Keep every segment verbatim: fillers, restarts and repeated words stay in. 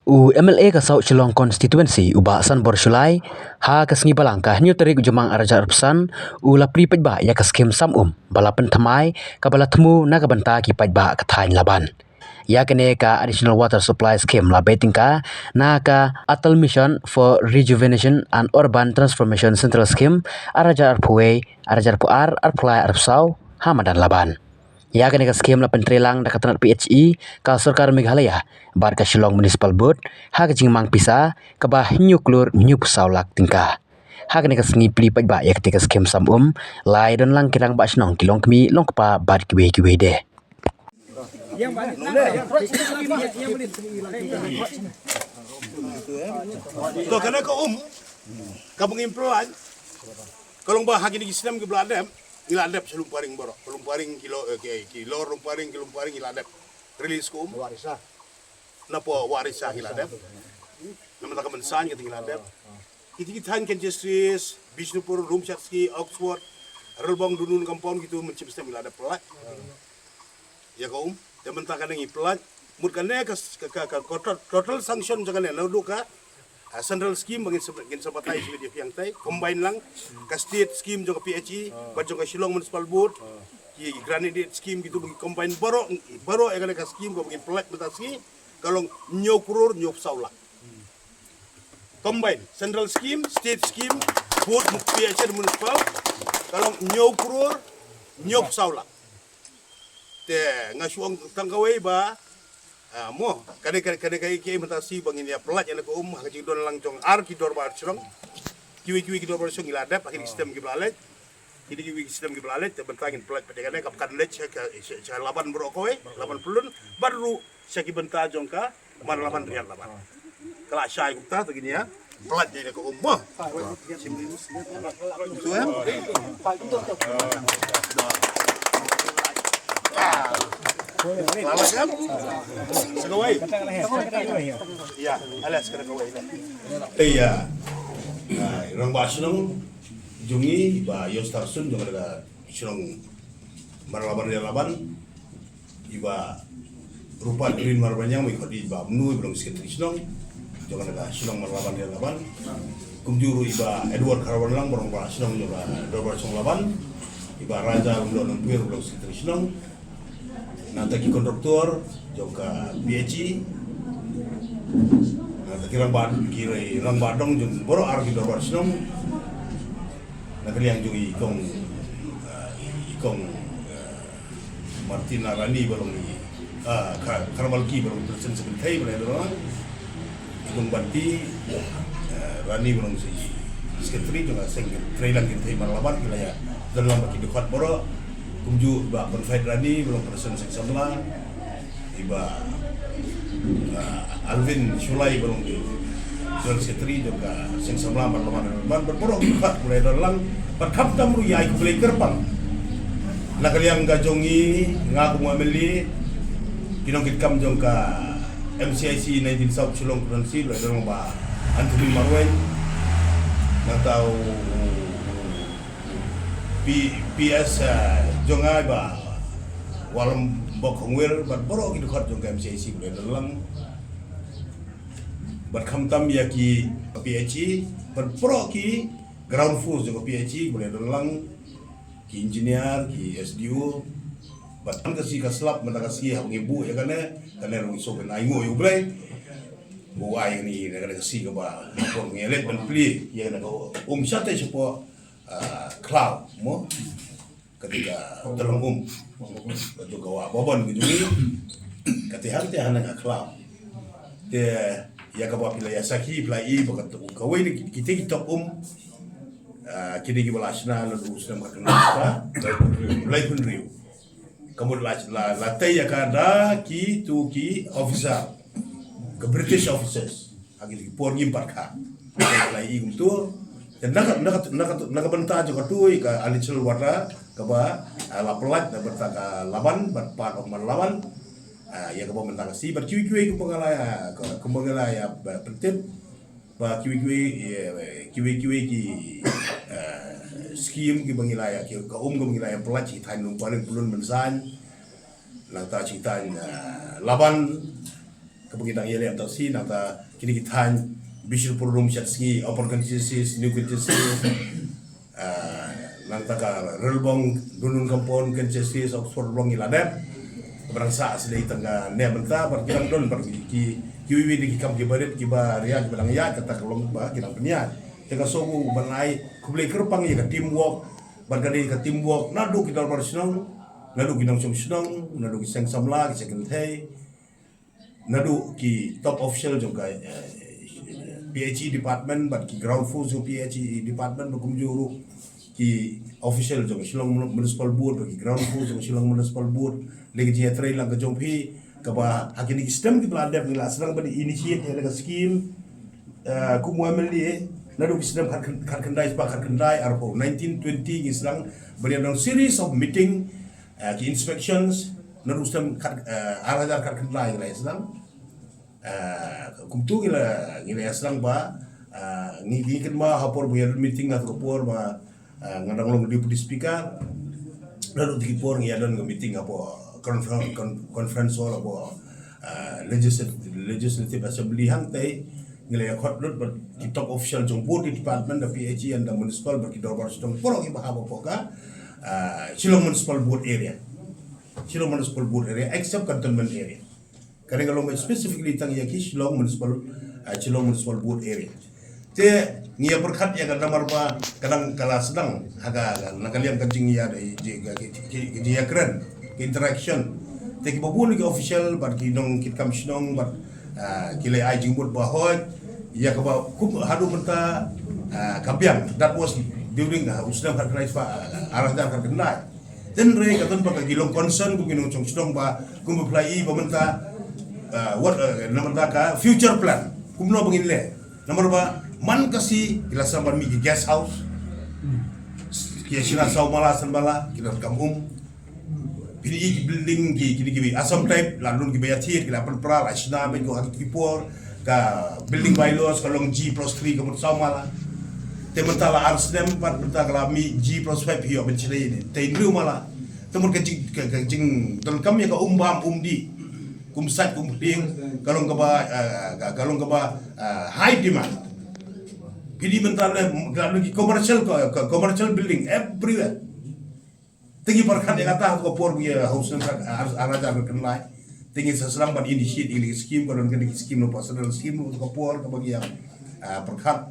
U M L A ka South Shillong Constituency, u Bah Sanbor Shullai, ha ka sngi Balang ka hynñiew tarik u Jymmang arhajar arphew san, u la plie paidbah ïa ka skhim sam um ba la pynthymmai, kaba la thmu na ka bynta ki paidbah ka thaiñ Laban. Ïa kane ka Additional Water Supply Scheme la bei tyngka na ka Atal Mission for Rejuvenation and Urban Transformation Central Scheme, arhajar arphew wei, arhajar arphew ar, arphew lai, arphew saw, ha madan Laban. Ïa kane ka skhim la pyntrelang da ka tnat P H E, ka Sorkar Meghalaya bad ka Shillong Municipal Board ha ka jingmang pisa kaba hynñiew klur hynñiewphew saw lak tyngka. Ha kane ka sngi plie paidbah ïa kata ka skhim sam um, la ïadon lang ki rangbah shnong, ki longkmie longkpa bad kiwei kiwei de. To kane ka um, kaba ngim pynlait, ka long ba ha kine ki snem kiba la dep, ngi la dep sha Lumparing baroh, ka Lumparing ki lo, eh, ki, ki lor Lumparing, ki Lumparing ngi la dep. Release ka um. Napoh Warisa ngi la dep. Namar ka Mynsan kita ngi la dep. Kita ki thaiñ Khenjestris, Bishnupur, Lumshaktski, Oxford, Ralbong, Doonun compound, kita mynchim snem ngi la dep pynlait ïa ka um. Te mynta kane ngi pynlait, mut kane ka, ka, ka, ka total, total sanction jong kane naduh ka, ah, central scheme ba ngin sep-, ngin sympathize with ïa phi hangtai, combine lang ka state scheme jong ka P H E bad jong ka Shillong Municipal Board, ki grant aid scheme, kita ba ngi combine baroh, baroh ïa kane ka scheme kaba ngin pynlait mynta sngi, ka long hynñiew klur hynñiewphew saw lak. Combine, central scheme, state scheme, board, P H E, municipal, ka long hynñiew klur hynñiewphew saw lak. Te nga shu ong tang kawei ba, ah, mo, kane, kane, kane, kane, kane mynta sngi ba ngin ïa pynlait ïa kane ka um ha ka jingdon lang jong ar ki dorbar shnong. Kiwei kiwei ki dorbar shnong ngi la dep ha kine ki snem kiba la leit. Kine kiwei ki snem kiba la leit, te mynta ngin pynlait pat ïa kane, kaba kan leit sha ka, sha, sha Laban baroh kawei, Laban Pyllun, bad ruh sha ki bynta jong ka Mar Laban, Riat Laban. Ka la shai kumta, te ngin ïa pynlait ïa ka um mo. Tu, em? Lala, em? Sa kawei. Ïa, alas, sa kawei. Ïa. Ah, rangbah shnong jong ngi, Bah Yostar Sun, jong ka shnong Mar Laban, Riat Laban, i Bah Rupert Green Marbaniang, ba i khot ïa i Bah Mnu, i ba long secretary shnong jong ka shnong Mar Laban, Riat Laban. Kumjuh ruh i Bah Edward Kharwanlang, ba long ba shnong jong ka dorbar shnong Laban, i Bah Raja Lumdoh Nongpher, ba long secretary shnong, nangta ki kontraktor jong ka P H E, nangta ki rangbah, ki rangbah dong jong baroh ar ki dorbar shnong, na ka liang jong i kong, ah, i kong, ah, Martina Rani, ba long i, ah, Ka-, Karmalki, ba long president secretary, ba long i, i kong Banti, ah, Rani, ba long i secretary jong ka seng treilang kynthei Mar Laban, ki la ïa don lang bad ki dkhot baroh. Kumjuh Bah Confied Rani, ba long president seng samla, i Bah, ah, Alvin Shullai, ba long i General Secretary jong ka seng samla Mar Laban, Mar Laban, bad baroh ki dkhot, ba la ïa don lang, bad khamtam ruh ïa i khublei kyrpang na ka liang ka jong ngi, nga kum u M L A, ki nongkitkam jong ka M C I C nineteen South Shillong Constituency, ba la ïa don lang Bah Anthony Marwein, nangta u, u, u P-, P S, ah, jong nga i Bah Walambok Khongwir, bad baroh ki dkhot jong ka M C I C ba la ïa don lang. Bad khamtam ïa ki P H E, bad baroh ki ground force jong ka P H E ba la ïa don lang, ki engineer, ki S D O, bad tang ka sngi ka slap, mynta ka sngi haba ngi buh ïa kane, kane ruh ngi sngewbha ai nguh ïa U Blei. Ba u ai ngi ïa kane ka sngi kaba, ngi leit ban plie ïa kane ka um shatei shapoh, ah, khlaw, mo. Kata ka tyllong um. Ka jong ka Wah Babon ka jong ngi. Kata hangta hana ka khlaw. Te ïa kaba phi la ïa sakhi, phi la i ba kata kawei na kita ki top um. Ah, kine kiba la shna naduh u snem khatkhlieh, laiphew hynriew. Ka mut la, la, la tei ïa ka da kito ki officer. Ka British officers. Ha kito ki por ngim pat kha. La i kumto. Te na ka, na ka, na ka, na ka bynta jong kato ka Additional Water kaba, ah, la pynlait na bynta ka Laban bad part of Mar Laban. Ah, ïa kaba mynta ka sngi bad kiwei kiwei kumba nga la ïa, ka, kumba nga la ïa, ba, pyntip. Ba kiwei kiwei, eh, kiwei kiwei ki, eh, scheme kiba ngi la ïa, ki, ka um kaba ngi la ïa pynlait sha ki thaiñ Nongpoh, Pyllun, Mynsan. Nangta sha ki thaiñ, eh, Laban. Kaba ngi dang ïaleh mynta shi, nangta kine ki thaiñ Bishopur Rum Shat Sngi, Upper Khentynsong, New Khentynsong, ah, nangta ka Relbong, Dundun Kampon, Khentynsong, Oxford Relbong ngi la dep. Kaba dang sah sdei tang ka ne mynta, bad ki dang don, bad ki, ki, kiwei de ki kam kiba rit, kiba ria, kiba dang ïaid, kata ka long ba ki dang pynïaid. Te ka shu ban ai khublei kyrpang ïa ka teamwork, bad ka dei ka teamwork, naduh ki dorbar shnong, naduh ki nongshong shnong, naduh ki seng samla, ki seng kynthei, naduh ki top official jong ka, eh, P H E department, bad ki ground force jong P H E department, bad kumjuh ruh ki official jong Shillong Municipal Board, bad ki ground force jong Shillong Municipal Board, lei ka jingïatreilang ka jong phi, kaba ha kine ki snem kiba la dep ngi la sdang ban initiate ïa ka scheme, eh, kum u M L A, naduh ki snem khat khyndai spah khat khyndai, arphew, nineteen twenty ngi sdang ban ïa don series of meeting, eh, ki inspections, naduh snem khat, eh, ar hajar khat khyndai ngi la ïa sdang. Eh, kumtu ngi la, ngi la ïa sdang ba, eh, ngi, ngi kynmaw ha por ba ïa don meeting ha ka por ba, eh, nga dang long Deputy Speaker. Naduh ki por ngi ïa don ka meeting hapoh confer-, con-, conference hall hapoh, eh, Legislat-, Legislative Assembly hangtei. Ngi la ïa khot lut bad ki top official jong board department, da P H E and da municipal, bad ki dorbar shnong baroh kiba hap hapoh ka, eh, Shillong Municipal Board area. Shillong Municipal Board area, except cantonment area. Kane ka long specifically tang ïa ki Shillong Municipal, ah, Shillong Municipal Board area. Te ngi ïa pyrkhat ïa ka namar ba ka dang ka la sdang ha ka, na ka liang ka jingïa, ka, ka, ka, ka jingïakren, ka interaction. Te kiba bun ki official bad ki nongkitkam shnong bad, ah, ki la ai jingmut ba hooid ïa kaba kum haduh mynta, ah, ka biang. That was during, ah, u snem khat khyndai spah, ah, ar hajar khat khyndai. Hynrei ka don ba ka ki long concern kum ki nongshong shnong ba kum ba phi la i ba mynta, ah, what, ah, namar ba ka future plan kumno ba ngin leh. Namar ba man ka sngi ki la sdang ban mih ki guest house, ki ïa shna saw mala san mala, ki la kam um. Phi i ki building ki, ki, ki Assam type, la don kiba ïa thied, ki la pynpra, la shna bad ko ha ki por. Ka building bylaws ka long G plus three ka mut saw mala. Te mynta la ar snem pat mynta ka la mih G plus five, hi ïoh ban shna ïa te hynriew mala. Te mut ka jing, ka, ka jingdonkam ïa ka um bam um dih, kum sait kum pdiang, ka long kaba, eh, ka, ka long kaba, eh, high demand. Phi i mynta la, ka long ki commercial, ka, ka commercial building everywhere. Te ngi pyrkhat ïa kata ha ka por ba ïa house nang ar, ar hajar khyndai. Te ngi sa sdang ban initiate ïa ki scheme, ka don kane ki scheme, napoh central scheme, napoh ka por kaba ngi ïa, ah, pyrkhat.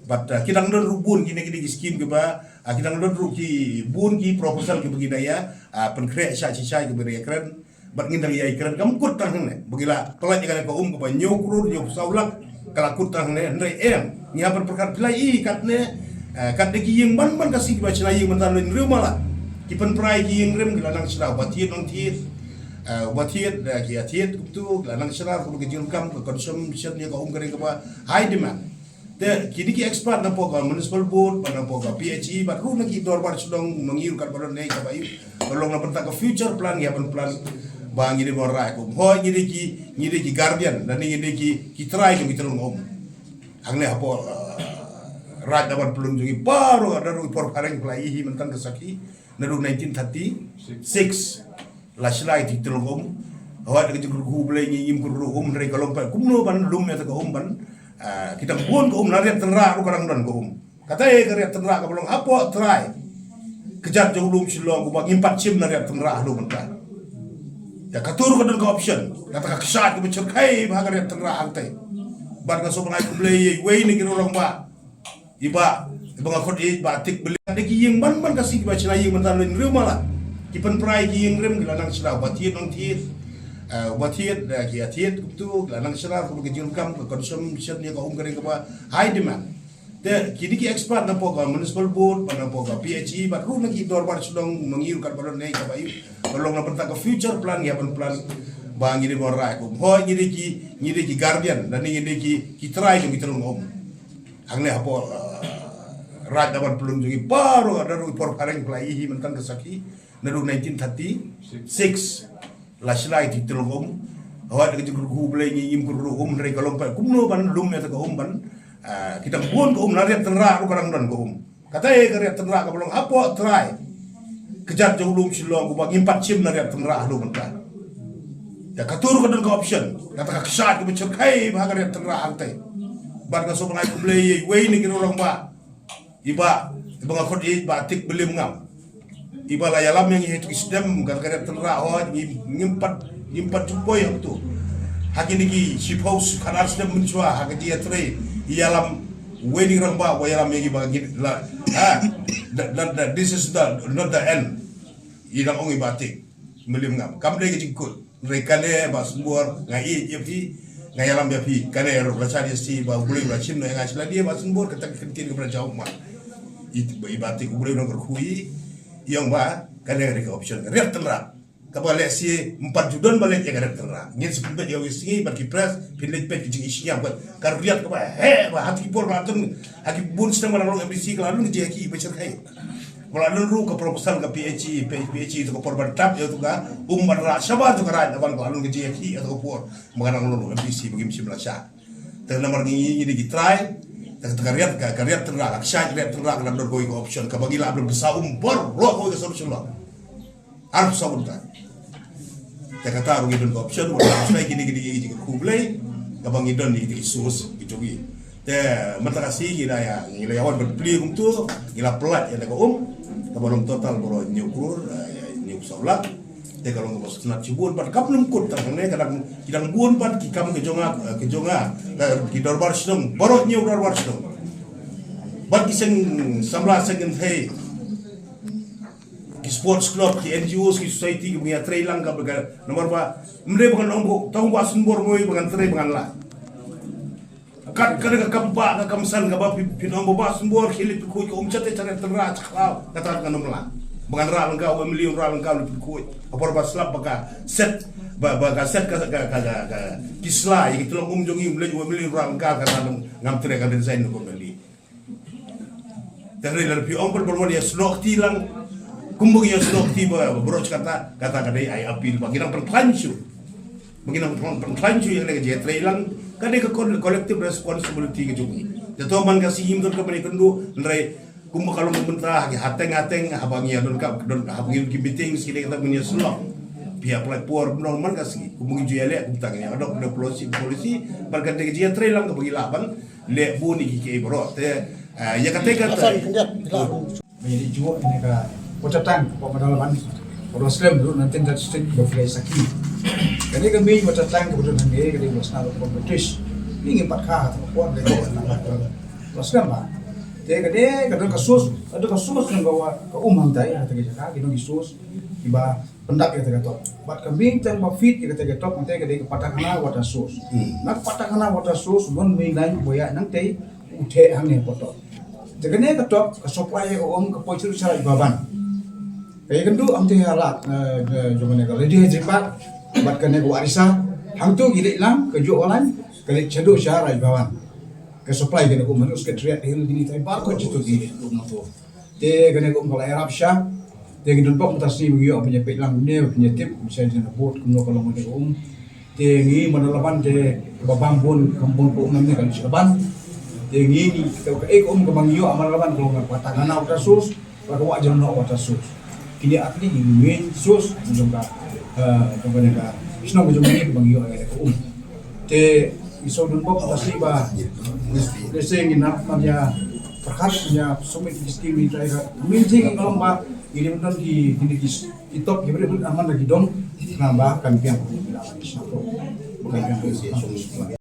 But, ah, ki dang don ruh bun kine, kine ki scheme kiba, ah, ki dang don ruh ki bun ki proposal kiba ngi da ïa, ah, pynkhreh shai shai kiba ngi da ïa kren. Bad ngin dang ïa kren kam kut tang hangne. Ba ngi la pynlait ïa kane ka um kaba hynñiew klur hynñiew saw lak. Ka la kut tang hangne, hynrei em, ngi hap ban pyrkhat phi la i katne, eh, katne ki ïing ban ban ka sngi kiba shna ïing mynta la hynriew mala. Ki pynpra ïa ki ïing rim, ki la nang shna, uba thied nongthied, eh, uba thied, eh, ki ïa thied kumtu, ki la nang shna, kumtu ka jingdonkam, ka consumption ïa ka um ka dei kaba high demand. Te kine ki expert napoh ka municipal board, bad napoh ka P H E, bad ruh na ki dorbar shnong, ma ngi ruh katba don ne kaba ïoh, ka long na bynta ka future plan, ïa ban plan ba ngi dei ban rah kum. Hooid ngi dei ki, ngi dei ki guardian, lane ngi dei ki, ki trai jong ki tyllong um. Hangne hapoh, uh, Raid Dawan Pyllun jong ngi baroh, naduh i por phareng phi la i hi mynta ka sakhi, naduh nineteen thirty-six la shna ïa ki tyllong um. Hooid ka jingkyrkhu U Blei ngi ngim kyrkhu um, hynrei ka long pat kumno ban lum ïa ka um ban, ah, ki dang bun ka um, na Riat Tynrah ruh ka dang don ka um. Kata ïa ka Riat Tynrah kaba long hapoh trai kjat jong lum Shillong, kumba ngim pat shim na Riat Tynrah haduh mynta. Ïa katu ruh ka don ka option, kata ka kshaid kaba shyrkhei bha ha ka Riat Tynrah hangtei. Bad nga sngewbha ai khublei ïa iwei na ki rangbah, i Bah, i Bah nga khot i Bah Tik Beli. Dei ki ïing ban ban ka sngi kiba shna ïing mynta la hynriew mala. Ki pynpra ïa ki ïing rim, ki la nang shna, uba thied nongthied, eh, uba thied, eh, ki ïa thied kumtu, ki la nang shna, kumtu ka jingdonkam, ka consumption ïa ka um ka dei kaba high demand. Te kine ki expert napoh ka municipal board, bad napoh ka P H E, bad ruh na ki dorbar shnong, ma ngi ruh katba don ne kaba ïoh, ka long na bynta ka future plan, ïa ban plan ba ngi dei ban rah kum. Hooid ngi dei ki, ngi dei ki guardian, lane ngi dei ki, ki trai jong ki tyllong um. Hangne hapoh, uh, Raid Dawan Pyllun jong ngi baroh, naduh i por phareng phi la i hi mynta ka sakhi, naduh nineteen thirty-six la shna ïa ki tyllong um. Hooid ka jingkyrkhu U Blei ngi ngim kyrkhu um, hynrei ka long pat kumno ban lum ïa ka um ban, ah, ki dang bun ka um, na Riat Tynrah ruh ka dang don ka um. Kata ïa ka Riat Tynrah kaba long hapoh trai kjat jong lum Shillong, kumba ngim pat shim na Riat Tynrah haduh mynta. Te katu ruh ka don ka option, kata ka kshaid kaba shyrkhei ba ha ka riat tynrah hangtei. Bad nga sngewbha ban ai khublei ïa iwei na ki rangbah, i Bah, i Bah, nga khot ïa i Bah Tik Blim Ngam. I Bah la ïalam ïa ngi ha kitu ki snem, kata ka riat tynrah, hooid, ngi, ngim pat, ngim pat ju poi ha katu. Ha kine ki shiphew khatar snem mynshuwa, ha ka jingïatrei, i ïalam, uwei na ki rangbah, uba ïalam ïa ngi ba ngi la, ha, that, that, that, this is the, not the end. I dang ong i Bah Tik Blim Ngam. Kam dei ka jingkut. Hynrei kane Bah Sembor nga ïeit ïa phi, nga ïalam ïa phi. Kane ruh la shah ïa shi ba U Blei u la shim noh ïa nga sha lade Bah Sembor, kata ka ktien kaba la jia u mat. I, i Bah Tik U Blei u nang kyrkhu ïa i, ong ba kane ka dei ka option ka riat tynrah. Kaba lehse ym pat ju don ba leit ïa ka riat tynrah. Ngin sa pynbeit ïa ka sngi bad ki press, phin leit peit ka jingisynei bad ka riat kaba heh ba ha ki por ba la don, ha ki bun snem ba la long M D C ka la don ka jingïakhih ba shyrkhei. Ba la don ruh ka proposal ka P H E, P H E to ka por ban tap ïa to ka um ban rah shabar to ka raid, ban ba la don ka jingïakhih ïa to ka por ba ka dang long M D C ba kim shym la shah. Te namar ngi, ngi dei ki trai, te ka riat, ka, ka riat tynrah, ka kshaid riat tynrah ka la don kawei ka option kaba ngi lah ban pynsa um baroh kawei ka solution. Ar saw bynta. Te kata ruh ngi don ka option, wat la sdang kine, kine ki jingkyrkhu Blei, kaba ngi don ïa ki source ki jong ngi. Te mynta ka sngi ngi la ïa, ngi la ïa wan ban plie kumto, ngi la pynlait ïa ka um, kaba long total baroh hynñiew klur, eh, hynñiew saw lak. Te ka long kaba sngewtynnat shibun, bad kam nym kut tang ne, ka dang, ki dang bun bad ki kam ka jong nga, eh, ka jong nga, eh, ki dorbar shnong, baroh hynñiew dorbar shnong. Bad ki seng samla seng kynthei. Ki sports club, ki N G Os, ki society, kiba ngi ïatrei lang kaba ka, namar ba, ym dei ba ngan ong ba, tang Bah Sembor mo ba ngan trei ba ngan lah. Kat, kat ka kam ba, ka kam san kaba phi, phin ong ba Bah Sembor, khie leit pynkhuid ka um shatei sha riat tynrah, sha khlaw, kata ngan ym lah. Ba ngan rah lyngkha, u M L A un rah lyngkha, leit pynkhuid. Ka por ba slap ba ka set, ba, ba ka set ka, ka, ka, ka, ka, ki sla, ïa ki tyllong um jong ngi, um leit, u M L A un rah lyngkha, kata ngam trei, ngan resign na ka M L A. Te hynrei lada phi ong pat ban wan ïasnoh kti lang, kumba ngi ïasnoh kti ba, ba baroh shi katta, kata ka dei ai appeal ba ngi nang pynkhlaiñ shuh. Ba ngi nang pyn-, pynkhlaiñ shuh ïa kane ka jingïatrei lang, ka dei ka col-, collective responsibility ka jong ngi. Te to man ka sngi ngim don kaba ïakynduh, hynrei kumba ka long ka bynta ha ki hateng hateng, haba ngi ïa don ka, don, haba ngi don ki meeting, ki dei kata ban ïasnoh. Phi ïa apply por, ban man ka sngi, kumba ngi ju ïaleh, kumta ngi ïa dok, dok policy, policy, bad ka dei ka jingïatrei lang kaba ngi lah ban leh bun ïa kiei kiei baroh. Te, ah, ïa kata ka Hasan, kyndiat, ila. Ba ïa dei jngoh ïa kane ka water tank, kaba mynta la ban, ba la slem ruh, nineteen thirty-six, ba phi la sakhi. Kane ka main water tank kaba don hangne ka dei ba la sna ruh na ka British. Ngi ngim pat kha ha ka por, dei ba la slem ba. Te kane ka don ka source, ka don ka source jong ka wa, ka um hangtai, ha kata ka jaka, ki don ki source kiba pyndap ïa kata ka top. Bad ka main tank ba feed ïa kata ka top, nangta ka dei ka Patakhana water source. Hmm. Na ka Patakhana water source, don main line ba ïa nangta u theh hangne hapoh top. Te kane ka top, ka supply ïa ka um, ka poi through sha Raid Bhavan. Ka ïakynduh hangta ha lad, eh, jong kane ka Lady Hyderabad, bad kane ka Wah Risa, hangto ki leit lang, ka juh ka line, ka leit shaduh sha Raid Bhavan. Ka supply kane ka um, haduh Secretariat Hill, kine ki trai baroh ka jingtut ki leit um nangto. Te kane ka um ka la ïarap sha. Te ngi don bok mynta sngi ba ngi ïoh ban ïa peit lang ne, ban ïa tip, ban ïa send na board kumno ka long kane ka um. Te ngi man la ban te ba bam bun, kam bun ka um ne ka leit sha ban. Te ngi ni ka, ka, eh, ka um kaba ngi ïoh man la ban ka long ka Patakhana water source, bad ka Wah Jyrnoh water source. Kine ar tylli ki main source jong ka, eh, jong kane ka shnong ka jong ngi kaba ngi ïoh ïa ka um. Te ngi shu don bok mynta sngi ba, lehse ngin nang ban ïa pyrkhat, ïa submit ki skim, ngi trai ka. Main thing ka long ba ngi dei ban don ki, ki, ki, ki top, ki briew ban aman da ki dong, namar ba kan biang ki la ban shnong. Kan biang ki la ban shnong.